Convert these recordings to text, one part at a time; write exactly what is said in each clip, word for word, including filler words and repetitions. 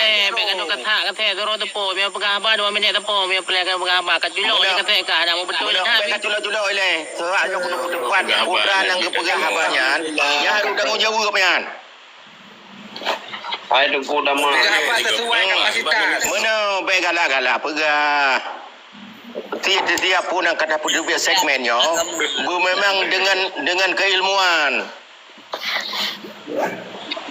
ilée, bèk ka duek kathak, kathak, suruh teupeu, meupeugah haba dua minèt teupeu, meupeulai ka peugah haba, ka culok ilée kathak ka, hana meubeutôi that. Bèk ka culok-culok ilée. Seuhah nyoe keuneuk peuteupat putra nyang geupeugah haba nyan, nyan harôh tanggong jaweueb nyan. Hai Teungku Dama. Peugah haba sesuai kapasitas. Meunoe bèk galak-galak peugah. Ti-, ti-, tiep peue nyang ka tapeuteubiet segmen nyoe, beumeumang deungon, deungon keilmuan.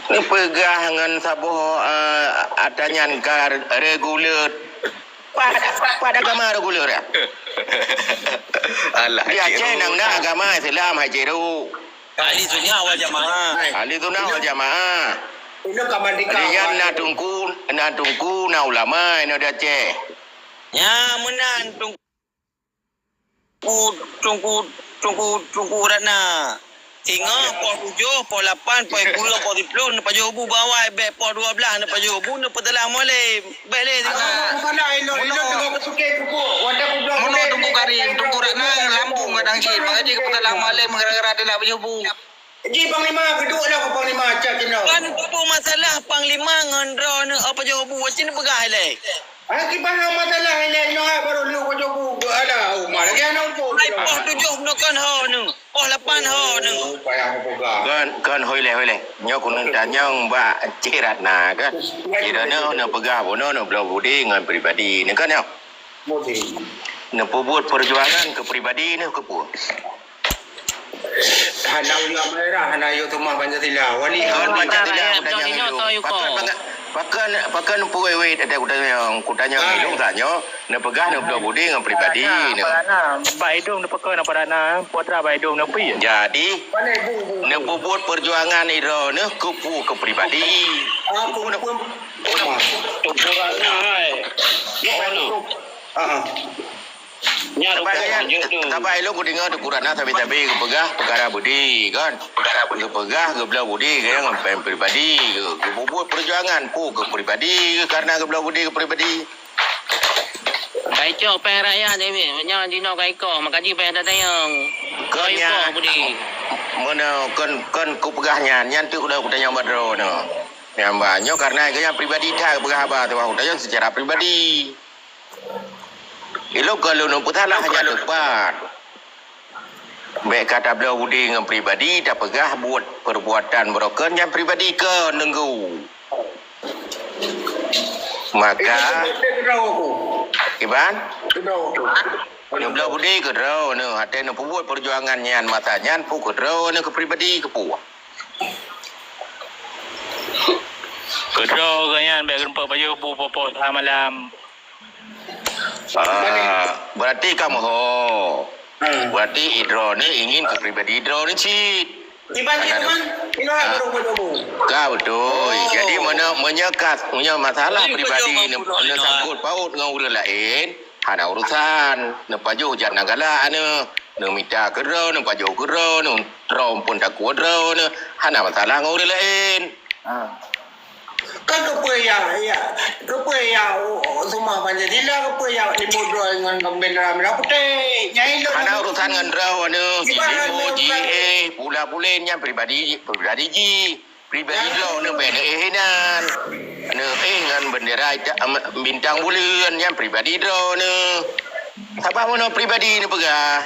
Neupeugah ngon saboh, eh, ata nyan ka reguler. Pat, pat agama reguler ya? Alah, di Aceh nang na agama Islam, hai Ciro. Ahli sunnah wal jamaah. Ahli sunnah wal jamaah. Inoe ka merdeka. Di nyan na teungku, na teungku, na ulama, inoe di Aceh. Nya meunan teungku. Teungku, Teungku, Teungku, Teungku Ratna. Singoh, poh tujoh, poh lapan, poh sikureueng, poh siplôh, neupajoh bu bak awai, bèk poh dua blaih neupajoh bu, neupeusalah Mualem. Bèk lé singoh. Meunoe Teungku Karim, Teungku Ratna lambung kadang cit, makajih neupeusalah Mualem gara-gara teulat pajoh bu. Ji Panglima, geuduek lah keu Panglima cak keunoe. Kon peue masalah Panglima ngon droeneuh, apa jaweueb buet cit neupeugah ilèe? Hana kiban masalah ilèe nyoe, hai baru lheueh kujaweueb buet. Alah, Umar lagèe aneuk umpung. Hai poh tujoh bunoe kon ho neuh, poh lapan ho neuh. Oh, payah kupeugah. Kon, kon, hôi lé, hôi lé. Nyoe keuneuk tanyong bak Cik Ratna kan. Kira neuh, neupeugah bunoe, neubloe budi ngon pribadi neuh kan nyoe. Budi. Neupeubuet peujuangan keu pribadi neuh keu peue? Hana yue meurah, hana yue teumah Pancasila. Wali Kon hana. Pancasila Rakyat kutanyong Indonesia ilung. Pakon, pakon, pakon pue wit ada kutanyong, kutanyong ilung tanyoe, neupeugah neubloe budi ngon pribadi neuh. Apa dana? Bak idong neupakon apa dana? Putra bak idong neupi. Jadi, neupeubuet perjuangan idroe neuh keu peue keu pribadi. Apa pun? Teungku Ratna hai. Nyoe neuh. Ah. Nya Teungku Ratna jeuet tu. Sabab ilong kudeungoe Teungku Ratna sabe-sabe geupeugah peukara budi, kan? Geupeugah geubloe budi, kan? Ngon péng pribadi, geu-, geububuet peujuangan pu keu pribadi, karena geubloe budi keu pribadi. Baicok péng rakyat, nyan jinoe ka iko, maka jih payah tatanyong. Kon nyan, budi. Meunoe kon, kon kupeugah nyan, nyan teuk udah kutanyong bak droeneuh. Nyan ba, nyoe karena geuhnyan pribadi that geupeugah haba, teuma kutanyong secara pribadi. Ilong ka lôn peusalah hanya teumpat. Bèk ka tabloe budi ngon pribadi, tapeugah buet perbuatan broken nyan pribadi keu neunggu. Maka, Iban? Neubloe budi keu droeneuh, até neupeubuet perjuangan nyan masa nyan pu keu droeneuh keu pribadi keu peue? Keu droe geuhnyan bèk geureumpok pajoh bu poh-poh sa malam. Ah, berarti kamoe ho. Hmm. Berarti idroeneuh ingin keu pribadi droeneuh cit. Iban cit, Iban? Inoe baru bertemu. Ka beutôi. Oh. Jadi, meunyoe, meunyoe ka, meunyoe masalah pribadi neusangkut paut ngon ureueng laén, hana urusan. Neupajoh jak na galak neuh. Neumita keu droe, neupajoh keu droe, neu-, droe pun takue droe neuh. Hana masalah ngon ureueng laén. Ha. Kan keupeue ya, ya, keupeue ya, oh, oh, seumah Pancasila, keupeue ya limong droe ngon bendera merah putih. Nyai lôn. Hana urusan ngon droe neuh, ji limo, ji éh, pula pulen nyan pribadi, pribadi ji. Pribadi droe neuh bèk neuéh inan. Neuéh ngon bendera ita-, em, bintang buleuen nyan pribadi droe neuh. Sabab meunoe pribadi neupeugah.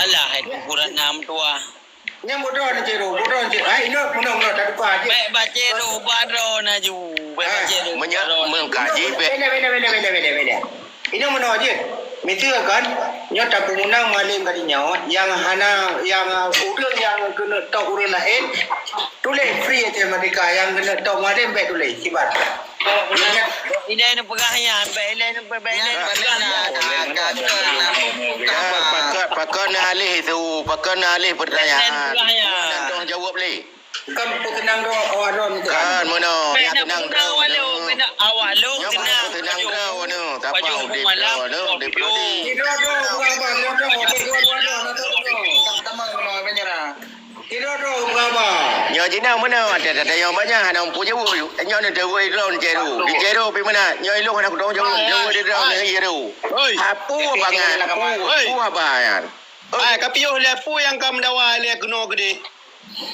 Alah, hai kuburan nam tuah. Nyan bodoh ni Ciro, bodoh ni Ciro. Hai, inoe, meunoe, meunoe, tak lupa je. Baik, baca doa droe na ju. Baik, baca doa droe na ju. Meukaji, bèk. Beda, beda, beda, beda, beda, beda. Inoe meunoe je. Miseue kan, nyoe tapeumeunang malem kali nyoe, nyang hana, nyang, uh, ureueng nyang keuneuk top ureueng laén, tuléh free até merdeka, nyang keuneuk top malem bèk tuléh, sibat. Ilèe neupeugah nyan, bèk ilèe neupeugah, bèk ilèe neupeugah nyan. Ya, pakon, pakon neualih itu, pakon neualih pertanyaan. Ilèe neupeugah nyan. Tanggung jawab lé. Kan peuteunang droe awak droe nyan. Kan meunoe, ya teunang droe. Awak lôn, nyoe teunang droe nyoe, tapa udép droe nyoe, udép droe. Sidroe-droe peugah haba, sidroe-droe, sidroe-droe, na tu nyoe. Sama-sama keunoe meunyoe. Sidroe-droe peugah haba. Nyoe jinoe meunoe, ada-ada nyang banyak hana mampu jaweueb. Nyoe ni jaweueb droe ni Cero. Di Cero pi meunan, nyoe ilong hana kutong jaweueb, jaweueb di droe ni Cero. Hapua bangai, hapua, hapua haba nyan. Ai, ka piôh lé peue nyang ka meudawa lé keunoe keudeh.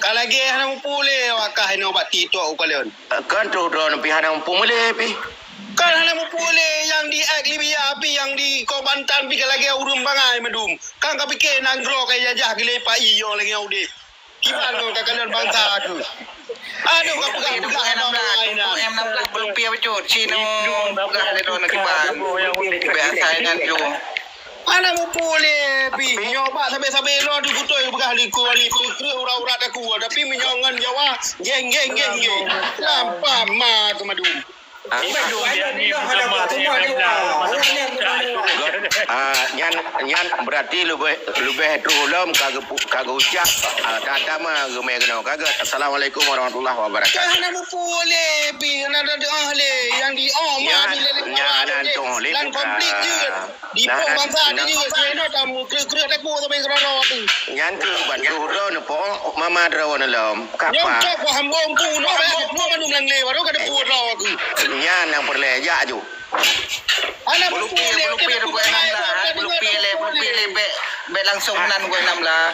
Ka lagèe hana mupu lé wakah inoe bak TikTok u kalon. Kan troh droeneuh pih hana mupu mulé pih. Kan hana mupu lé nyang di X Libya pih nyang di Kobantan pih ka lagèe ureueng bangai mandum. Kan ka pike nanggroe ka jajah geulé pai nyoe lagèe udép. Kiban ngon ka kalon bansa tu. Aduh, ka peugah-peugah haba enam belas, laén. Enam belas, belum pih bacut. Cina peugah lé droeneuh kiban. Biasa nyan ju. Hana mupu lé pih. Nyoe bak sabe-sabe lôn tu beutôi peugah likot ni, kreueh urat-urat takue, tapi meunyoe ngon Jawa, geng, geng, geng, geng. Lampa ma keumadum. Ah, nyan, nyan berarti leubeh, leubeh troh lom ka geupu-, ka geucap, ah, tama geumé keunoe. Ka gét. Assalamualaikum warahmatullahi wabarakatuh. Ka hana mupu lé pih, hana doa lé, nyang di oh ma nyan, bila lé nyan, nyan, lé, lan konflik jeuet. Di po bansa ni jeuet, nyoe dah meukreueh-kreueh takue sampai keudroe tu. Nyan keuh ban troh droeneuh po, mama droeneuh lom. Kapa? Nyang cok ko hambong pu, no, no, mandum nang lé, baru ka teupeue droe tu. Nyan nyang peureulèe jak ju. Alah, bulu pie, bulu pie, bulu pie, bulu pie lé, bulu pie lé, bèk, bèk langsung nan gue enam lah.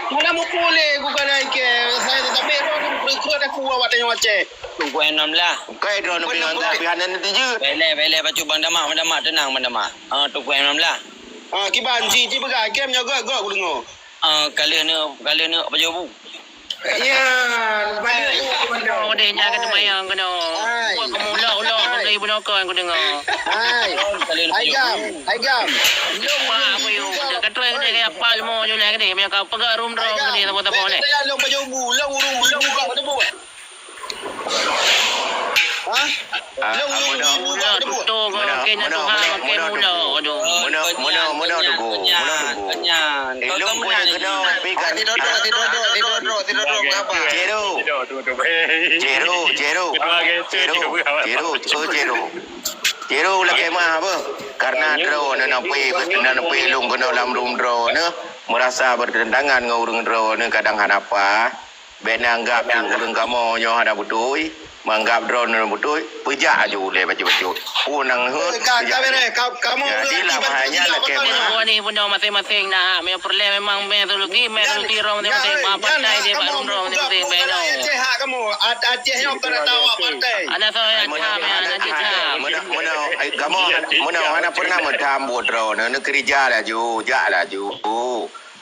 Mana mukule ku kana ike, saya tak sampai tu, kreueh-kreueh dah kuah awak tengok Aceh. Tu ku enam lah. Kai droe nang bingung tak, pihak nan tu je. Beleh, beleh, bacut Bang Damak, Bang Damak, tenang, Bang Damak. Ah, tu ku enam lah. Ah, kiban si, si peugah, kem nyoe gok, gok ku dengar. Ah, ka lheueh neuh, ka lheueh neuh pajoh bu. Ya, balik tu, Komandan. Oh, deh, nyan ka teumayang keunoe. Hai. Buat kamu ulok-ulok, hai, kamu ibu nokon, aku dengar. Hai. Ka lheueh neuh pajoh bu. Hai, Gam. Hai, Gam. Lupa aku yuk. Ka tuai kena kaya apa lemo je lah kena. Punya kau pegang room drone kena, tabo-tabo leh. Hai, Gam. Baik, saya long pajoh bu. Long urung bu, bu, bu. Hah? Ah, meunoe, meunoe, meunoe, meunoe, meunoe, meunoe, meunoe, meunoe, meunoe, meunoe, meunoe, meunoe. Ilong pun keunoe, pi kan. Tidur, tidur, tidur, tidur, tidur, tidur, apa? Cero. Cero, Cero. Cero, Cero, oh, Cero. Cero lagèe mah apa? Karena droe na pui, na pui ilong keunoe lam room droe na, merasa bertentangan ngon ureueng droe na, kadang hana paih. Bèk neuanggap ureueng kamoe nyoe hana beutôi, meuanggap droeneuh beutôi, peujak aju ulèe bacut-bacut. Peue nyang heuet, ka, ka peujak aju. Jadilah, makanya lakèe meunan. Bunoe ni, bunoe maséng-maséng na hak. Meunyoe peureulèe memang mè solusi, mè solusi droe maséng-maséng. Bak partai jih, bak droe maséng-maséng, bèk nyoe. Aceh hak kamoe, Aceh nyoe keuneuk tahu partai. Adak soe nyang tham, nyang tham. Meunoe, meunoe, eh, kamoe, meunoe hana pernah meutham buet droeneuh, neukeurija laju, jak laju.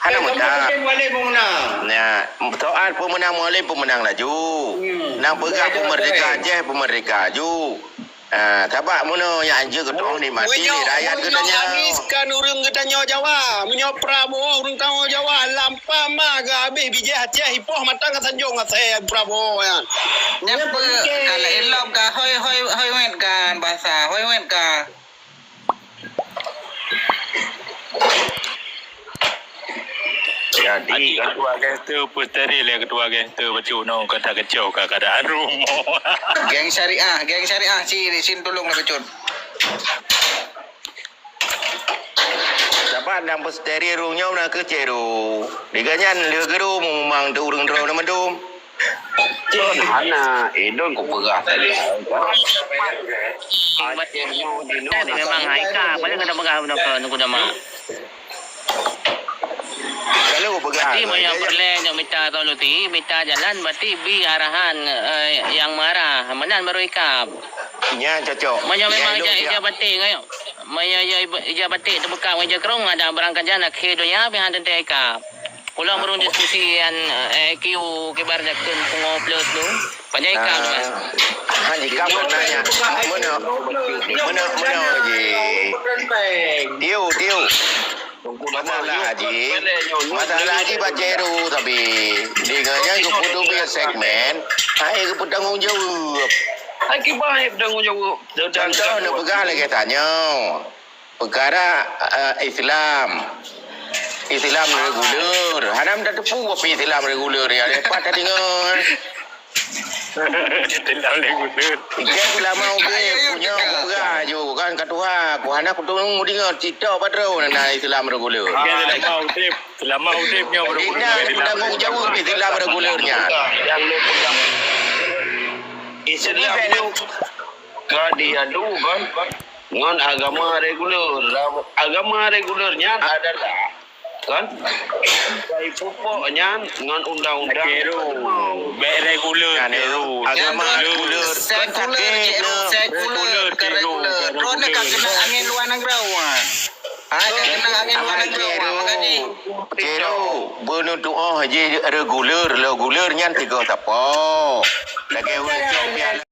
Hana meutham. Mualim peumeunan. Nyan, soal peumeunan mualim, peumeunan laju. Hmm. Nang peugah peumerdeka Aceh, peumerdeka laju. Ah, sabab meunoe nyang jeuet keutoh nikmati lé rakyat geutanyoe. Meunyoe Anies kan ureueng geutanyoe Jawa, meunyoe Prabowo ureueng tanyoe Jawa, lam pama geuhabéh bijéh Aceh, ipoh mantong ka sanjong asèe Prabowo nyan. Nyan peue, kalau ilom ka hoi, hoi, hoi wet kan, bahasa hoi wet kan. Jadi, ketua gangster pun steril ya, ketua gangster bacut nong kata kacau ka keadaan rumoh. Geng syariah, geng syariah, si, si tolong lah bacut. Saban dan pun steril rumoh nyoe na keu Cero. Diganyan le guru memang tu ureueng droe na mandum. Hana, eh, don kupeugah tadi. Memang hai ka, padahal kata peugah benda ke, nunggu nama. Kalau kupeugah. Berarti meunyoe peureulèe nyoe mita solusi, mita jalan, berarti bi arahan, eh, nyang meuarah. Meunan baru ikab. Nyan cocok. Meunyoe memang ija, ija batik nyoe. Meunyoe ija, ija batik teubuka ngon ija krong, ada barang kajan akhé donya, pih han teuntèe ikab. Ulôn meureueng diskusi nyan, eh, I Q kiban jakeuet pungo plus tu. Pajan ikam tu, kan? Ah, han jikam kan nanya. Meunoe, meunoe, meunoe ji. Tiu, tiu. Masalah ji, masalah ji bak Cero tapi. Di nyan geupeudubi segmen, hai geupeutanggong jaweueb. Hai kiban hai peutanggong jaweueb. Contoh neupeugah lagèe tanyoe. Peukara, eh, Islam. Islam reguler. Hana meutateupeue apa Islam reguler ya. Lepas tadi ngon. Islam reguler. Ikan selama udip punya peugah ju kan ka Tuhan. Ku hana kutulung deungoe cerita padreu na Islam reguler. Ikan selama udip, selama udip nyoe reguler. Kita bertanggung jawab Islam reguler nyan. Islam tu ka diadu kan ngon agama reguler. Agama reguler nyan adalah kan, pupuk nyan ngon undang-undang. Bèk reguler. Agama reguler. Sekuler, sekuler, bukan reguler. Droeneuh ka keunong angén luwa nanggroe. Hai, ka keunong angén luwa nanggroe. Cero, beuneuk tuoh jih reguler, reguler nyan tiga sapo. Lagèe ureueng cok piala.